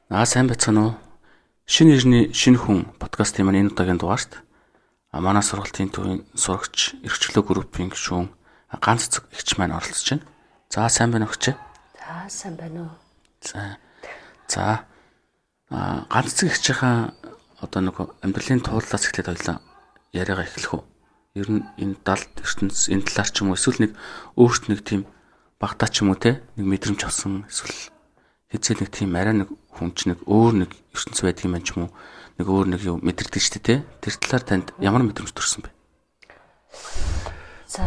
Аа, сайн байцгаана уу? Шинэ ирний шинэ хүн подкастын маань энэ удаагийн дугаарт манай сургалтын төвийн сурагч эрхчлөө группийн гишүүн ганц цэцэг эгч маань оролцож байна. За, сайн байна уу, эгч? За, сайн байна уу? За. За. Аа, ганц цэцэг эгчийнхаа одоо нэг амьдралын тууллаас эхлээд хоёлаа яриагаа эхлэх үү? Ер нь энэ далд ертөнц энэ талаар ч юм уу, эсвэл нэг өөрт нэг тийм багтаа ч юм уу те нэг мэдрэмж авсан, эсвэл хэзээ нэг тийм арай нэг хүн ч нэг өөр нэг ертөнц байдаг юм байна ч юм уу, нэг өөр нэг юм мэдэрдэг шүү дээ те. Тэр талаар танд ямар мэдрэмж төрсөн бэ? За,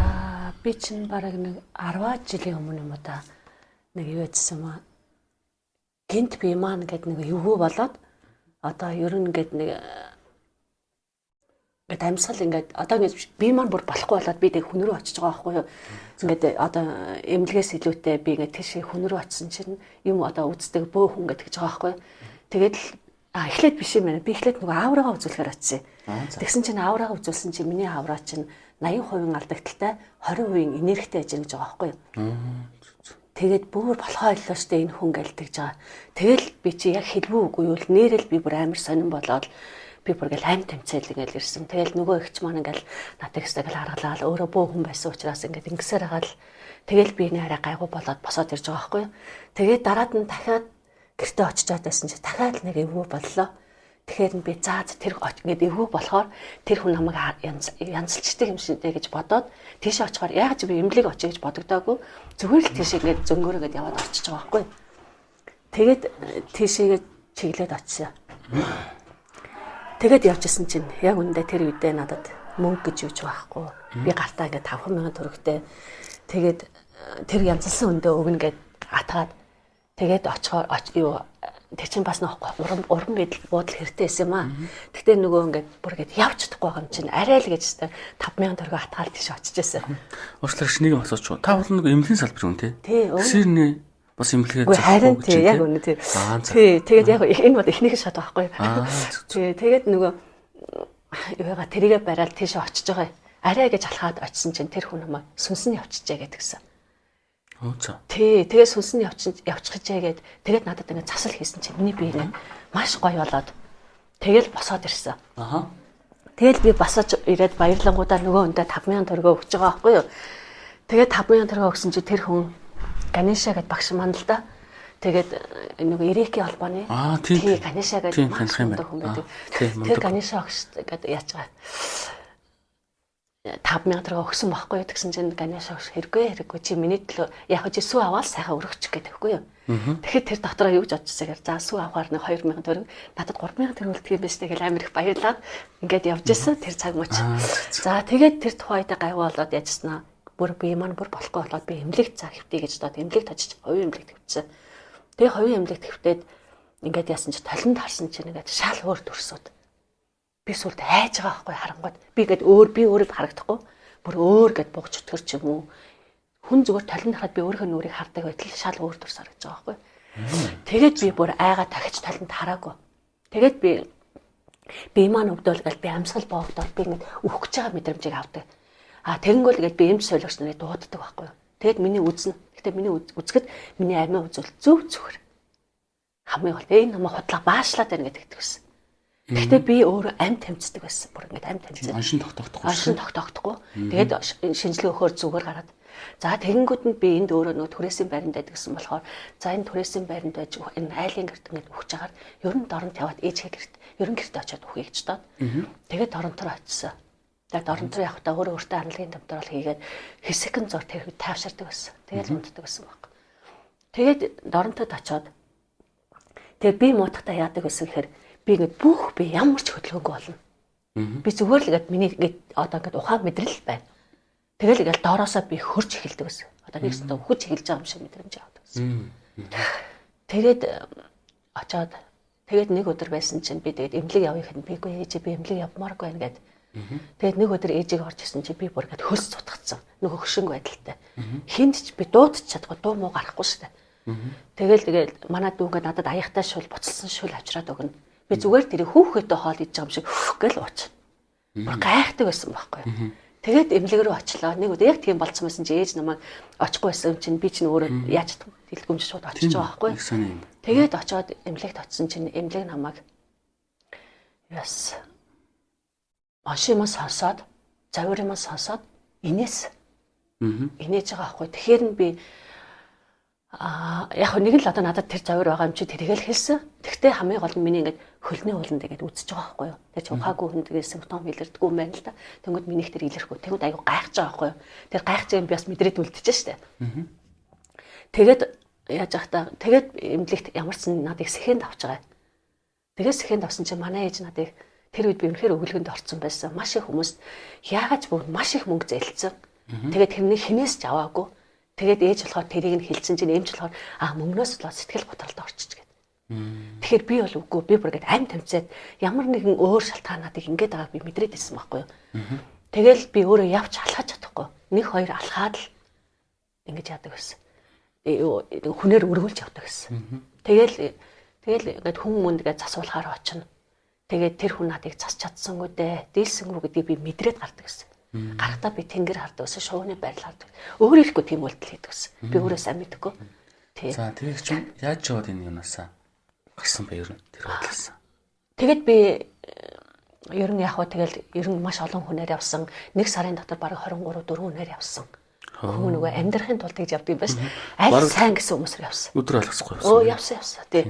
би чинь бараг нэг 10 жилийн өмнө юм уу та нэг юу яжсан маа. Гинт би маань гэд нэг эвгүй болоод одоо ер нь ингээд нэг ингээд амьсгал ингээд одоо ингээд би маань бүр болохгүй болоод би тэг хүн рүү очиж байгаа байхгүй юу. Ингээд одоо эмнэлгээс илүүтэй би ингээд тийшээ хүн рүү очисон чинь юм одоо үздэг бөө хүн гэдэг гэж байгаа байхгүй юу. Тэгээд л эхлээд биш юм байна. Би эхлээд нөгөө аврагаа үзүүлэхээр очив. Тэгсэн чинь аврагаа үзүүлсэн чинь миний авраа чинь 80% алдагдaltaй, 20% энергитэй байж гэж байгаа байхгүй юу. Тэгээд бүр болохоо ойлоо штэ энэ хүн гэл тэгж байгаа. Тэгэл би чи яг хэлвүү үгүй юу, нэрэл би бүр амар сонирн болоод би бүр ингээл аим тэмцээл ингээл ирсэн. Тэгэл нөгөө эгч маань ингээл надад ихсэг л харгалаа. Өөрөө бөө хүн байсан учраас ингээд ингэсээр хагаал. Тэгэл би энэ арай гайгүй болоод босоод ирж байгаа байхгүй юу. Тэгээд дараад нь дахиад гэртээ очичоод байсан чи дахиад нэг эвгүй боллоо. Тэгэхээр нь би заа тэр ингээд эвгүй болохоор тэр хүн намайг янзалчдаг юм шиг дээ гэж бодоод тийшээ очихоор яг ч би эмнэлэг очих гэж бодогдоогүй. Зүгээр л тийшээ ингээд зөнгөөрөө ингээд яваад очиж байгаа байхгүй юу. Тэгээд тийшээгээ чиглээд очив. Тэгээд явж исэн чинь яг үндэ тэр үедээ надад мөнгө гэж юу ч байхгүй. Би гартаа ингээд 5,000 төгрөгтэй. Тэгээд тэр янзлсан өндөө өгнө гэд атгаад тэгээд очихоор юу тэр чинь бас нөхгүй уран буудал хэрэгтэй байсан юм аа. Тэгтээ нөгөө ингээд бүр ингээд явж чадахгүй байгаа юм чинь арай л гэж 5,000 төгрөгөө атгаал тийш очиж байсан. Уучлаарай, нэг юм асууч. Та бол нэг эмнэлгийн салбар юм тий? Тий. Тэсэрний бас эмнэлгээ зохиох гэж тий, яг үнэ тий. Тий, тэгээд яг энэ бол эхнийх шат байхгүй. Тий, тэгээд нөгөө юугаа тэрийгэ бариад тийш очиж байгаа. Арай гэж алхаад очисон чинь тэр хүн намайг сүнс нь явчихжээ гэдгсэн. Оо за. Тий, тэгээд сүнс нь явчих гэжээ гэд тэгээд надад ингээд засал хийсэн чинь миний бие ингээд маш гоё болоод тэгэл босоод ирсэн. Аха. Тэгэл би босож ирээд баярлангуудаа нөгөө хүндээ 5,000 төгрөгөө өгч байгаа байхгүй юу. Тэгээд 5,000 төгрөгөө өгсөн чинь тэр хүн Ганеша гэд багш маань л да. Тэгээд нөгөө Эрикийн холбооны тий Ганеша гэдэг маш мундаг хүн байдаг. Тэр Ганеша багш гэд яаж байгаа 5,000 төгрөг өгсөн байхгүй юу тэгсэн чинь Ганеша багш хэрэггүй чи миний төлөө яг чи сүү аваад сайхан өргөчих гэдэг байхгүй юу. Тэгэхэд тэр дотроо юу гэж бодчихсон гэхээр за сүү авахар нэг 2,000 төгрөг надад 3,000 төгрөг үлдэх юм биш тэгэл амар их баярлаад ингээд явж исэн тэр цаг мөч. За тэгээд тэр тухайд гайгүй болоод яжснаа. Бүр би маань бүр болохгүй болоод би эмнэлэгт цаа хэвтээ гэж бодоод эмнэлэгт очиж хувийн эмнэлэгт хэвтсэн. Тэгээ хувийн эмнэлэгт хэвтээд ингээд яасан чи толинд харсан чинь ингээд шал өөр төрсөд. Би сүлд айж байгаа байхгүй харангууд. Би ингээд өөр би өөрөө харагдахгүй. Бүр өөр гэд бугч өтгөр ч юм уу. Хүн зүгээр толинд харахад би өөрийнхөө нүрийг хардаг байтал шал өөр төрс харагдаж байгаа байхгүй. Тэгээд би бүр айгаа дахиж толинд хараагүй. Тэгээд би маань өвдөөл гэл би амьсгал боогдоод би ингээд үхэх гэж байгаа мэдрэмжийг авдаг. А тэгэнгүүл ингээд би эмч солиогч нарыг дууддаг байхгүй юу. Тэгэд миний үзнэ. Гэтэ миний үзэхэд миний амиа үзвэл зөв зөвхөр. Хамгийн гол энэ намайг худлаа баашлаад байна гэдэг байсан. Гэхдээ би өөрөө ам тамцдаг байсан. Бүр ингээд ам тамцдаг. Оншин тогтохдохгүй. Оншин тогтохдохгүй. Тэгээд шинжилгээ өгөхөөр зүгээр гараад. За тэгэнгүүт нь би энд өөрөө нөгөө түрээсийн байранд байдаг гэсэн болохоор за энэ түрээсийн байранд байж энэ айлын гэрт ингээд өгч агаар ер нь дорнот яваад ээжгээ гэрт ер нь гэртээ очиод үхье гэж доод. Тэгээд дорнот руу очисон. Тэгээд дорнот руу явахдаа өөрөө өөртөө хандлын давтарал хийгээд хэсэгэн зур тэр тайвширдаг байсан. Тэгээд унтдаг байсан баг. Тэгээд дорнотод очиод тэгээд би муутахтаа яадаг байсан гэхээр би ингээд бүх би ямар ч хөдөлгөөнгүй болно. Би зүгээр л ингээд миний ингээд одоо ингээд ухаан мэдрэл байна. Тэгэл ингээд доороосоо би хөрч эхэлдэг байсан. Одоо нэг зүгтээ хөрч эхэлж байгаа юм шиг мэдрэмж авдаг байсан. Тэгээд очиод тэгээд нэг өдөр байсан чинь би тэгээд эмнэлэг явъя гэхэд би үгүй ээжээ би эмнэлэг явмааргүй байна гэд. Тэгээд нэг өдөр ээжийг орж исэн чинь би бүр ингээд хөлс цутгацсан. Нөгөө хөшинг байдалтай. Хинд ч би дуудаж чадахгүй, дуу муу гарахгүй шүү дээ. Тэгэл манай дүү ингээд надад аяхтай шул буцалсан шул авчираад өгнө. Би зүгээр тэрийг хүүхэдтэй хоол идэж байгаа юм шиг гэл ууч. Бүр гайхдаг байсан байхгүй. Тэгээд эмнэлэг рүү очлоо. Нэг удаа яг тийм болцсон байсан чи ээж намайг очихгүй байсан юм чинь би чинь өөрөө яаж дэлгүмж шууд очиж байгаа байхгүй. Тэгээд очоод эмнэлэгт очисон чинь эмнэлэг намайг яс машин юм сонсоод завир юм сонсоод инээс. Инээж байгаа байхгүй. Тэгэхээр нь би яг нэг л одоо надад тэр завир байгаа юм чи тэрийг л хэлсэн. Тэгтээ хамгийн гол нь миний ингээд хөлний ууланд ингээд үзэж байгаа байхгүй юу. Тэр чи ухаагүй хүн тэгээ симптом илэрдэггүй юм байна л да. Тэнгүүд минийх тэр илэрхгүй. Тэнгүүд айгу гайхаж байгаа байхгүй юу. Тэр гайхаж байгаа юм би бас мэдрээд үлдчихэж штэ. Тэгээд яаж явах та тэгээд эмнэлэгт ямар ч надыг сэхэнд авч байгаа. Тэгээд сэхэнд авсан чинь манай ээж надыг тэр үед би үнэхээр өглөгөнд орцсон байсан. Маш их хүмүүст яагаад ч бүр маш их мөнгө зээлцсэн. Тэгээд тэрний хинээс ч аваагүй. Тэгээд ээж болохоор тэрийг нь хэлсэн чинь эмч болохоор мөнгнөөс болоод сэтгэл готролд орчиж гээд. Тэгэхээр би бол үгүй би бүр ингээд ам тамцаад ямар нэгэн өөр шалтгаан надыг ингээд байгааг би мэдрээд ирсэн байхгүй юу. Тэгэл би өөрөө явж алхаж чадахгүй. Нэг хоёр алхаад л ингэж яадаг байсан. Хүнээр өргүүлж явдаг гэсэн. Тэгэл ингээд хүн мөнд ингээд засуулахаар очино. Тэгээд тэр хүн надыг засч чадсангүй дээ, дийлсэнгүй гэдгийг би мэдрээд гардаг гэсэн. Гарахтаа би тэнгэр хардаг гэсэн, шувууны байрал хардаг. Өөр ирэхгүй тийм үйлдэл хийдэг гэсэн. Би өөрөө сайн мэдэхгүй. Тий. За тэгээд чинь яаж яваад энэ юунасаа гарсан бэ ер нь тэр байдлаас? Тэгээд би ер нь яг хөө тэгэл ер нь маш олон хүнээр явсан. Нэг сарын дотор бараг 23 4 хүнээр явсан. Хүмүүс нөгөө амьдрахын тулд тэгж явдаг юм байна шүү. Аль сайн гэсэн хүмүүсээр явсан. Өдөр алгасгүй явсан. Өө явсан. Тий.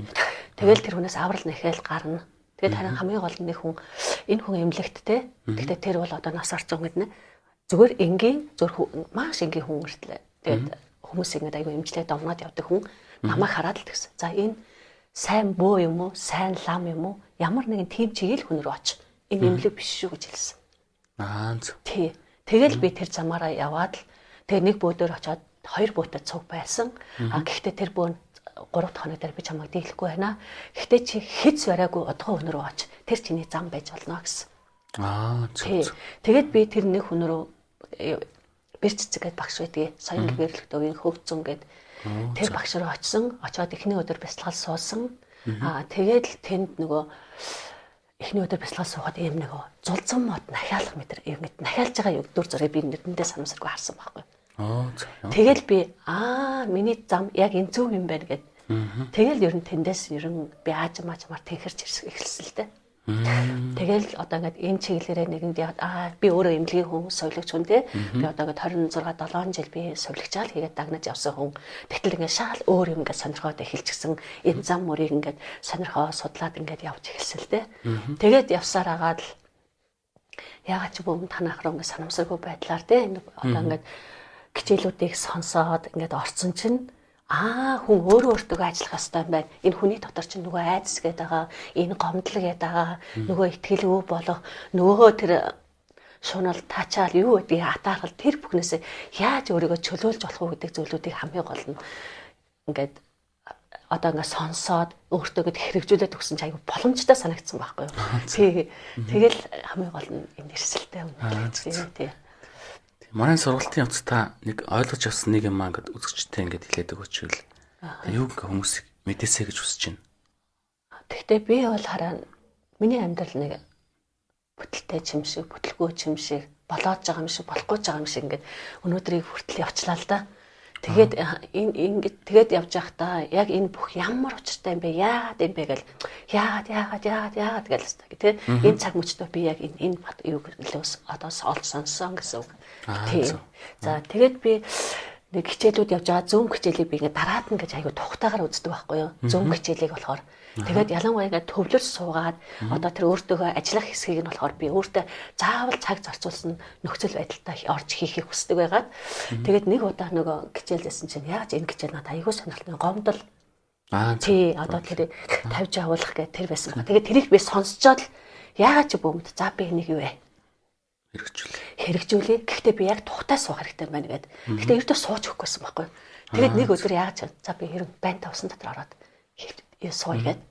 Тэгэл тэр хүнээс аврал нэхэл гарна. Тэгээд харин хамгийн гол нь нэг хүн энэ хүн эмнэлэгттэй. Гэхдээ тэр бол одоо нас орсон гэдэг нэ. Зүгээр энгийн зөв маш энгийн хүн мөртлөө. Тэгээд хүмүүс ингэж айгүй эмчлээд домноод явдаг хүн намайг хараад л тэгсэн. За энэ сайн бөө юм уу? Сайн лам юм уу? Ямар нэгэн тийм чиглэл хүн рүү оч. Энэ эмнэлэг биш шүү гэж хэлсэн. Аа зөв. Тий. Тэгэл би тэр замаараа яваад л тэгээ нэг бөөдөр очоод хоёр бөөтэй цуг байсан. А гэхдээ тэр бөө 3 дахь хоног дээр би чамайг дийлэхгүй байна. Гэхдээ чи хэд бариагүй одгоо хүн рүү оч. Тэр чиний зам байж болно гэсэн. Аа зөв. Тэгээд би тэр нэг хүн рүү Бэр цэцэг гээд багш байдгийг. Соён гэрлэх төвийн хөвцөн гээд тэр багш руу очсон. Очоод эхний өдөр бясалгал суусан. Аа тэгээд л тэнд нөгөө эхний өдөр бясалгал суухад ийм нөгөө зулзан мод нахиалах мэдэр юм гэд нахиалж байгаа дүр зургийг би нүдэндээ санамсаргүй харсан байхгүй. Тэгэл би миний зам яг энэ зөв юм байна гэд. Тэгэл ер нь тэндээс ер нь би аажмаар тэнхэрч эхэлсэн л дээ. Тэгэл одоо ингээд энэ чиглэлээрээ нэгэнд би өөрөө эмнэлгийн хүн, сувилагч хүн те. Би одоо ингээд 26 7 жил би сувилагчаал хийгээд дагнаж явсан хүн. Тэгтэл ингээд шал өөр юм ингээд сонирхоод эхэлчихсэн. Энэ зам мөрийг ингээд сонирхоо судлаад ингээд явж эхэлсэн л дээ. Тэгээд явсаар агаад л яагаад ч бүүм танах руу ингээд санамсаргүй байдлаар те. Одоо ингээд хичээлүүдийг сонсоод ингээд орцсон чинь хүн өөрөө өөртөө ажиллах ёстой юм байна. Энэ хүний дотор чинь нөгөө айдас гэдэг байгаа, энэ гомдол гэдэг байгаа, нөгөө итгэлгүй болох, нөгөө тэр шунал таачаал юу гэдгийг атаархал тэр бүхнээсээ яаж өөрийгөө чөлөөлж болох уу гэдэг зүйлүүдийг хамгийн гол нь ингээд одоо ингээд сонсоод өөртөө гээд хэрэгжүүлээд өгсөн чинь айгүй боломжтой санагдсан байхгүй юу. Тий. Тэгэл хамгийн гол нь энэ эрсэлтэй үнэ. Тий. Манай сургалтын явцдаа нэг ойлгож авсан нэг юм аа ингээд үзэгчтэй ингээд хэлээд өгөөч үл. Юу ингээ хүмүүсийг мэдээсэй гэж хүсэж байна. Гэхдээ би бол хараа миний амьдрал нэг бүтэлтэй ч юм шиг, бүтлгүй ч юм шиг, болоод байгаа юм шиг, болохгүй ч байгаа юм шиг ингээд өнөөдрийг хүртэл явчлаа л да. Тэгээд энэ ингээд тэгээд явж байхдаа яг энэ бүх ямар учиртай юм бэ? Яагаад юм бэ гэл яагаад гэл тий. Энэ цаг мөчтөө би яг энэ юуг нөлөөс одоо олж сонссон гэсэн үг. Тий. За тэгээд би нэг хичээлүүд явж байгаа зүүн хичээлийг би ингээд дараад нь гэж айгу тухтаагаар үздэг байхгүй юу? Зүүн хичээлийг болохоор тэгээд ялангуяа ингээд төвлөрч суугаад одоо тэр өөртөөхөө ажиллах хэсгийг нь болохоор би өөртөө заавал цаг зарцуулсан нөхцөл байдалтай орж хийхийг хүсдэг байгаад тэгээд нэг удаа нөгөө хичээлээсэн чинь яаж энэ хичээл надад айгу сонирхолтой гомдол тий одоо тэр тавьж явуулах гэх тэр байсан ба. Тэгээд тэрийг би сонсчоод л яагаад ч бөөмд за би энийг юу вэ? Хэрэгжүүлээ. Гэхдээ би яг тухтай суух хэрэгтэй байна гэд. Гэхдээ ердөө сууж өгөхгүйсэн байхгүй. Тэгээд нэг өдөр яаж за би хэрэг байн тавсан дотор ороод сууя гэд.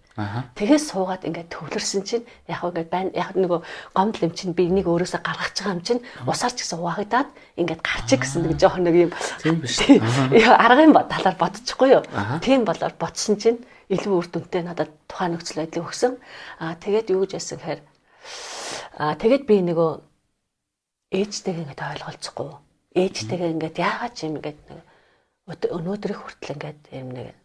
Тэгээд суугаад ингээд төвлөрсөн чинь яг ингээд байн яг нөгөө гомдол юм чинь би энийг өөрөөсөө гаргаж байгаа юм чинь усаар ч гэсэн угаагдаад ингээд гарчих гэсэн нэг жоохон нэг юм тийм биш. Аргын талаар бодчихгүй юу. Тийм болоор бодсон чинь илүү үр дүнтэй надад тухайн нөхцөл байдлыг өгсөн. Тэгээд юу гэж байсан гэхээр тэгээд би нөгөө Ээжтэйгээ ингээд ойлголцохгүй. Ээжтэйгээ ингээд яагаад ч юм ингээд нэг өнөөдрөх хүртэл ингээд юм нэг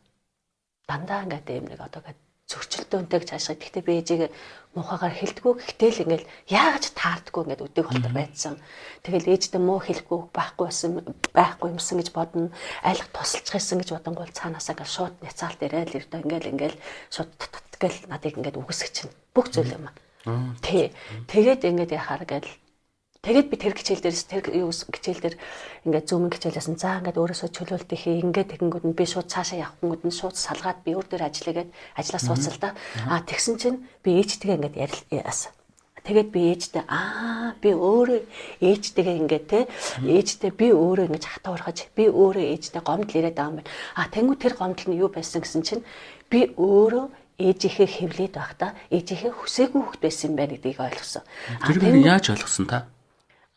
дандаа ингээд юм нэг одоо ингээд зөрчилдөөнтэй гэж хаашаа. Гэхдээ би ээжигээ муухайгаар хэлдэггүй. Гэхдээ л ингээд яагаад ч таардаггүй ингээд өдөг болтор байсан. Тэгэл ээжтэй муу хэлэхгүй байхгүй байсан байхгүй юмсан гэж бодно. Айлах тусалчих байсан гэж бодонгуул цаанаасаа ингээд шууд няцаалт ирээл ердөө ингээд ингээд шууд гэл надыг ингээд үгүйсгэж чинь бүх зүйл юм аа. Тий. Тэгээд ингээд яхаар гэл тэгээд би тэр хичээл дээрс тэр юу хичээл дээр ингээд зүүмэн хичээлээсэн. За ингээд өөрөөсөө чөлөөлт ихээ ингээд тэгэнгүүт нь би шууд цаашаа явахгүйд нь шууд салгаад би өөр дээр ажиллагээд ажиллаа сууцал л да. А тэгсэн чинь би ээжтэйгээ ингээд ярил. Тэгээд би ээжтэй аа би өөрөө ээжтэйгээ ингээд те ээжтэй би өөрөө ингэж хатуурхаж би өөрөө ээжтэй гомдол ирээд байгаа юм байна. А тэнгуү тэр гомдол нь юу байсан гэсэн чинь би өөрөө ээжийнхээ хэвлээд байхдаа ээжийнхээ хүсээгүй хүүхэд байсан юм байна гэдгийг ойлгосон. Тэр яаж ойлгосон та?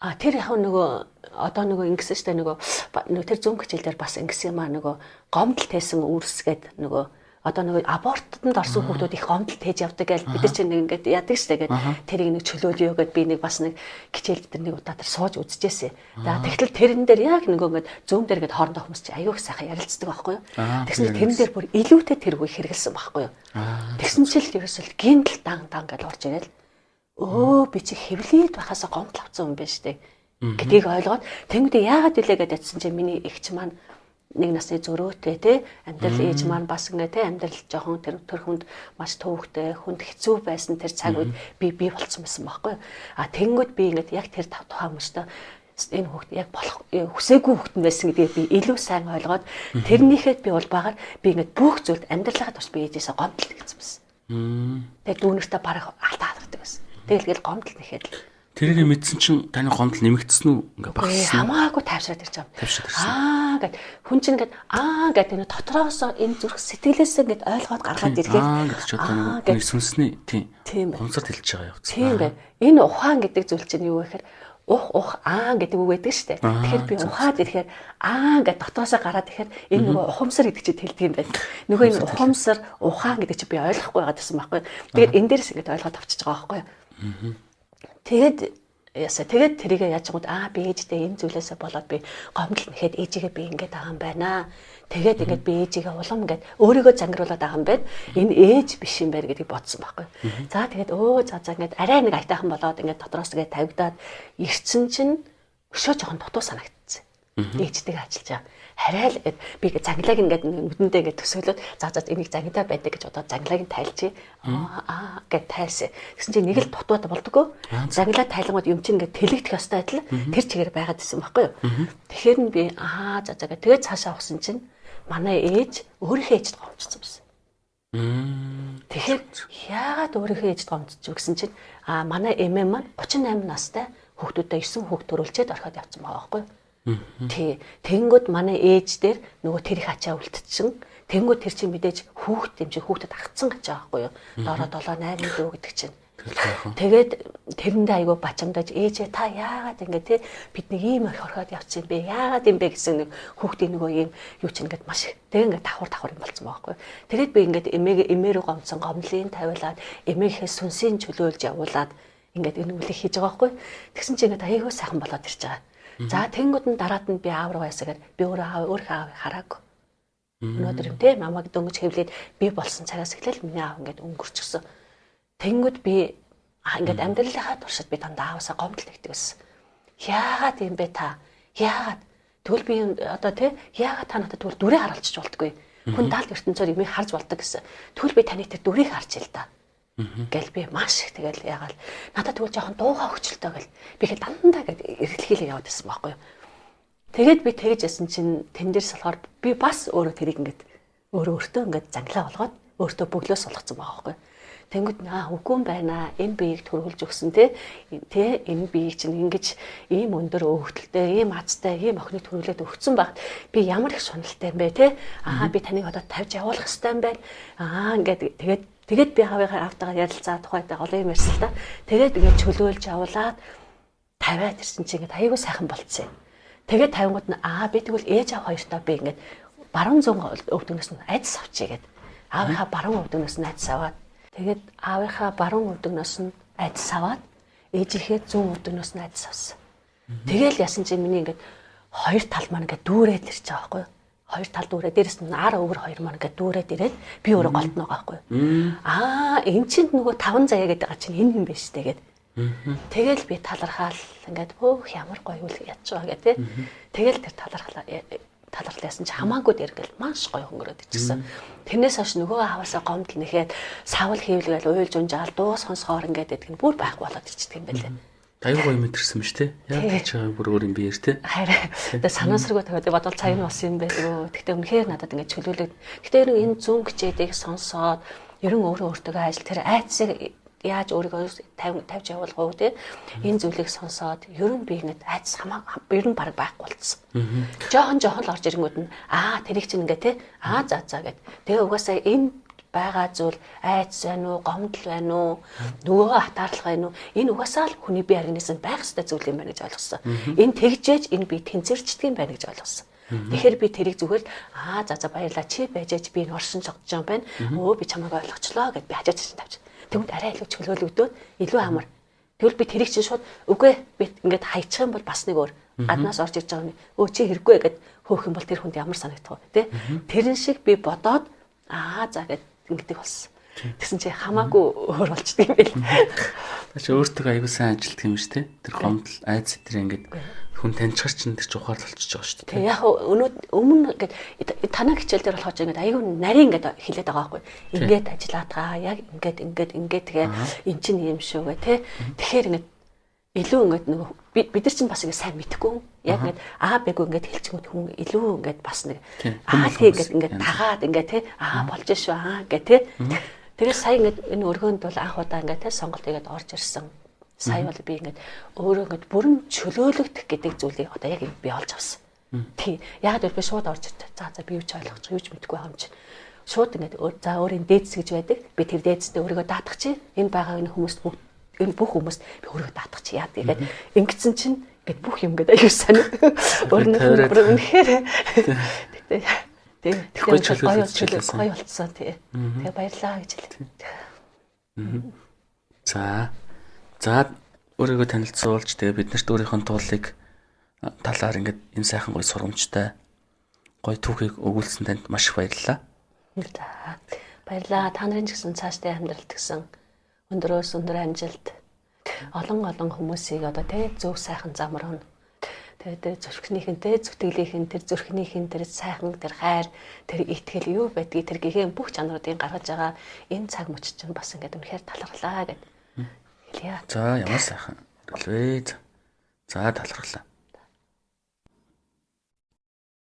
А тэр яг нөгөө одоо нөгөө ингэсэн штэ нөгөө тэр зүүн хичээл дээр бас ингэсэн юм аа нөгөө гомдол тээсэн үүрсгээд нөгөө одоо нөгөө абортод орсон хүүхдүүд их гомдол тээж явдаг гэж бид нар чинь нэг ингээд яадаг штэ гээд тэрийг нэг чөлөөлөё гэд би нэг бас нэг хичээл дээр нэг удаа тэр сууж үзчихээсэ. За тэгтэл тэрэн дээр яг нөгөө ингээд зүүн дээр ингээд хоорондоо хүмүүс чи аюух сайхан ярилцдаг байхгүй юу. Тэгсэн чинь тэрэн дээр бүр илүүтэй тэр үе хэрэгэлсэн байхгүй юу. Тэгсэн чил ерөөсөл гинтл дан дан гэж орж ирэл өө би чи хэвлээд байхаасаа гомдол авсан юм байна штэ гэдгийг ойлгоод тэнгүүдээ яагаад илээ гэдээ атсан чинь миний эгч маань нэг насны зөрөөтэй те амьдрал ээж маань бас ингээ те амьдрал жоохон тэр хүнд маш төвөгтэй хүнд хэцүү байсан тэр цаг үед би бий болцсон байсан байхгүй. А тэнгүүд би ингээд яг тэр тухайн хүмүүстээ энэ хүүхд яг болох хүсээгүй хүүхэд нь байсан гэдгийг би илүү сайн ойлгоод тэрнийхээ би улбаагаар би ингээд бүх зүйлд амьдралаа турш би ээжээсээ гомдол гэсэн байсан. Тэгээд дүүнертэй бараг алдаа алгадаг байсан. Тэгэл гэл гомдол нэхэд л. Тэрийг мэдсэн чинь таны гомдол нэмэгдсэн үү? Ингээ багассан. Хамаагүй тайвшраад ирж байгаа. Тайвшраад ирсэн. Аа гэд хүн чинь ингээд аа гэд энэ дотроосоо энэ зүрх сэтгэлээсээ ингээд ойлгоод гаргаад ирэхээр аа гэдэг чи одоо нэг сүнсний тийм хумсарт хэлж байгаа явц. Тийм байна. Энэ ухаан гэдэг зүйл чинь юу вэ гэхээр ух ух аа гэдэг үг байдаг шүү дээ. Тэгэхээр би ухаад ирэхээр аа гэд дотроосоо гараад ирэхээр энэ нөгөө ухамсар гэдэг чинь хэлдэг юм байна. Нөгөө энэ ухамсар ухаан гэдэг чинь би ойлгохгүй байгаа гэсэн байхгүй. Тэгээд энэ дээрс ингээд ойлгоод авчиж байгаа байхгүй. Тэгээд ясаа тэгээд тэрийгэ яаж гот аа би ээжтэй энэ зүйлээсээ болоод би гомдол нэхэд ээжигээ би ингэж байгаа юм байна. Тэгээд ингээд би ээжигээ улам ингээд өөрийгөө зангируулаад байгаа юм байна. Энэ ээж биш юм байна гэдгийг бодсон байхгүй. За тэгээд өө за за ингээд арай нэг аятайхан болоод ингээд дотроос ингээд тавигдаад ирсэн чинь өшөө жоохон дутуу санагдчихсан. Ээжтэйгээ ажиллаж байгаа. Харай л би занглааг ингээд нүдэндээ ингээд төсөөлөөд за за энийг зангидаа байдаг гэж бодоод занглааг нь тайлчээ. Аа гэд тайлсан. Тэгсэн чинь нэг л дутууд болдгоо. Занглаа тайлангууд юм чинь ингээд тэлэгдэх ёстой адил тэр чигээр байгаад исэн байхгүй юу. Тэгэхээр нь би аа за за гэ тэгээд цаашаа авсан чинь манай ээж өөрийнхөө ээжд гомдсон байсан. Тэгэхээр яагаад өөрийнхөө ээжд гомдчих вэ гэсэн чинь аа манай эмээ маань 38 настай хүүхдүүдээ 9 хүүхд төрүүлчихэд орхиод явцсан байгаа байхгүй юу. Тий. Тэнгүүд манай ээж дээр нөгөө тэр их ачаа үлдчихсэн. Тэнгүүд тэр чинь мэдээж хүүхд юм чи хүүхдэд агцсан ачаа байхгүй юу? Доороо 7 8 дүү гэдэг чинь. Тэгээд тэрэндээ айгүй бачамдаж ээжээ та яагаад ингэ те бид нэг ийм их орхиод явчихсан юм бэ? Яагаад юм бэ гэсэн нэг хүүхдийн нөгөө ийм юу чинь ингээд маш их тэг ингээд давхар давхар юм болцсон байгаа байхгүй. Тэгээд би ингээд эмээ рүү гомдсон гомдлын тавиулаад эмээнхээ сүнсийн чөлөөлж явуулаад ингээд энэ үлийг хийж байгаа байхгүй. Тэгсэн чинь ингээд айгүй сайхан болоод ирж байгаа. За тэнгууд нь дараад нь би аав руу ясагаар би өөрөө аав өөрийнхөө аавыг хараагүй. Өнөөдөр юм те намайг дөнгөж хэвлээд би болсон цагаас эхлээл миний аав ингээд өнгөрчихсөн. Тэнгүүд би ингээд амьдралынхаа туршид би дандаа ааваасаа гомдол нэгдэг байсан. Яагаад юм бэ та? Яагаад? Тэгвэл би одоо те яагаад та надад тэгвэл дүрээ харуулчих болтгүй. Хүн даалт ертөнцөөр юмыг харж болдог гэсэн. Тэгвэл би таны тэр дүрийг харж ил та. Гэл би маш их тэгэл ягаал надад тэгвэл жоохон дуугаа өгчлөлтөө гэл би ихэд дандаа гэд эргэлхийлээ яваад байсан байхгүй юу. Тэгээд би тэгж ясан чинь тэн дээрс болохоор би бас өөрөө тэрийг ингээд өөрөө өөртөө ингээд занглаа болгоод өөртөө бөглөөс болгоцсон байгаа байхгүй юу. Тэнгүүд наа үгүй юм байна. Энэ биеийг төрүүлж өгсөн те энэ биеийг чинь ингэж ийм өндөр өвгөлтэй, ийм азтай, ийм охиныг төрүүлээд өгсөн багт би ямар их шуналтай юм бэ те. Аа би таныг одоо тавьж явуулах ёстой юм байна. Аа ингээд тэгээд би аавыгаа аавтайгаа ярилцаа тухайтай олон юм ярьсан л та. Тэгээд ингээд чөлөөлж явуулаад тавиад ирсэн чинь ингээд аягүй сайхан болцсон юм. Тэгээд тавингууд нь аа би тэгвэл ээж аав хоёртоо би ингээд баруун зүүн өвдөгнөөс нь айдас авчий гэд. Аавынхаа баруун өвдөгнөөс нь айдас аваад тэгээд аавынхаа баруун өвдөгнөөс нь айдас аваад ээжийнхээ зүүн өвдөгнөөс нь айдас авсан. Тэгэл ясан чинь миний ингээд хоёр тал маань ингээд дүүрээд ирж байгаа байхгүй юу? Хоёр тал дүүрээ, дээрэс нь ар өвөр хоёр маань ингээд дүүрээд ирээд би өөрөө голтно байгаа байхгүй юу? Аа, эн чинь нөгөө 5 заяа гэдэг байгаа чинь энэ юм биш үү гээд. Тэгэл би талархаал ингээд хөөх ямар гоё үл ядж байгаа гэх тээ. Тэгэл тэр талархал ясан чи хамаагүй дээр ингээл маш гоё хөнгөрөөд ичсэн. Тэрнээс хойш нөгөө хаваасаа гомдол нэхэд савл хийвлгээл уйлж унжаал дуу сонсохоор ингээд байдаг нь бүр байхгүй болоод ичдэг юм байлээ. Аюу гоё мэдэрсэн юм шүү дээ. Яг тийч байгаа бүр өөр юм биеэр те. Харин тэгээ санаасраггүй тавиад бодвол цаа энэ бас юм байлгүй. Гэхдээ үнэхээр надад ингээд чөлөөлөг. Гэхдээ ер нь энэ зүүн хичээлийг сонсоод ер нь өөрөө өөртөө ажил тэр айцыг яаж өөрийгөө тавьж явуулах уу те. Энэ зүйлийг сонсоод ер нь би ингээд айц хамаа ер нь баг байхгүй болцсон. Жохон жохон л орж ирэнгүүд нь аа тэрийг чинь ингээд те. Аа за за гэд. Тэгээ угаасаа энэ байгаа зүйл айц байна уу, гомдол байна уу, нөгөөгөө атаарлах байна уу? Энэ угаасаа л хүний бие организмд байх ёстой зүйл юм байна гэж ойлгосон. Энэ тэгжээж энэ би тэнцвэрчдэг юм байна гэж ойлгосон. Тэгэхээр би тэрийг зүгээр л аа за за баярлаа чи байж ээж би энэ оршин цогцож байгаа юм байна. Өө би чамайг ойлгочлоо гэд би хажуу чинь тавьчих. Тэгвэл арай илүү чөлөөлөгдөөд илүү амар. Тэгвэл би тэрийг чинь шууд үгүй би ингээд хайчих юм бол бас нэг өөр гаднаас орж ирж байгаа юм. Өө чи хэрэггүй гэд хөөх юм бол тэр хүнд ямар санагдах вэ тэ? Тэрэн шиг би бодоод аа за гэд ингэдэг болсон. Тэгсэн чи хамаагүй өөр болчдөг юм байл. Та чи өөртөө аягүй сайн ажилтдаг юм шүү дээ. Тэр гомдол айц тэр ингээд хүн таньчихар чинь тэр чи ухаарлал болчихж байгаа шүү дээ. Тэг яг өмнө ингээд танаа хичээл дээр болохоор ингээд аягүй нарийн ингээд хилээд байгаа байхгүй. Ингээд ажиллаад байгаа. Яг ингээд ингээд ингээд тэгээ эн чинь юм шүү гэ тэ. Тэгэхээр ингээд илүү ингээд нөгөө бид нар чинь бас ингээд сайн мэдэхгүй. Яг ингээд аа бэгүү ингээд хэлчихэнгүүт хүн илүү ингээд бас нэг аа тий ингээд ингээд тагаад ингээд тий аа болж шүү аа гэ тий. Тэгээд сая ингээд энэ өргөөнд бол анх удаа ингээд тий сонголт хийгээд орж ирсэн. Сая бол би ингээд өөрөө ингээд бүрэн чөлөөлөгдөх гэдэг зүйлийг одоо яг би олж авсан. Тий. Яг л би шууд орж ирсэн. За за би юу ч ойлгож юу ч мэдэхгүй байгаа юм чинь. Шууд ингээд за өөрийн дээдс гэж байдаг. Би тэр дээдсдээ өөрийгөө даатгах чи. Энэ байгаа энэ хүмүүст бүгд энэ бүх хүмүүст би өөрийгөө даатгах чи яа тэгээд ингэсэн чинь ингээд бүх юм ингээд аюу сайн. Өөр нь үнэхээр тэгтээ тий тэгэхээр гоё болцсон тий. Тэгээ баярлаа гэж хэлээ. За. За өөрийгөө танилцуулж тэгээ бид нарт өөрийнхөө туулыг талаар ингээд энэ сайхан гоё сургамжтай гоё түүхийг өгүүлсэн танд маш их баярлалаа. За баярлалаа. Та нарын ч гэсэн цаашдын амьдралд гэсэн өндөрөөс өндөр амжилт олон олон хүмүүсийг одоо тий зөв сайхан зам руу тэгээ тэр зүрхнийхэнтэй зүтгэлийнхэн тэр зүрхнийхэн тэр сайхан тэр хайр тэр итгэл юу байдгийг тэр гэгээн бүх чанаруудыг гаргаж байгаа энэ цаг мөч чинь бас ингээд үнэхээр талархлаа гэд хэлье. За ямар сайхан хэлвэ. За талархлаа.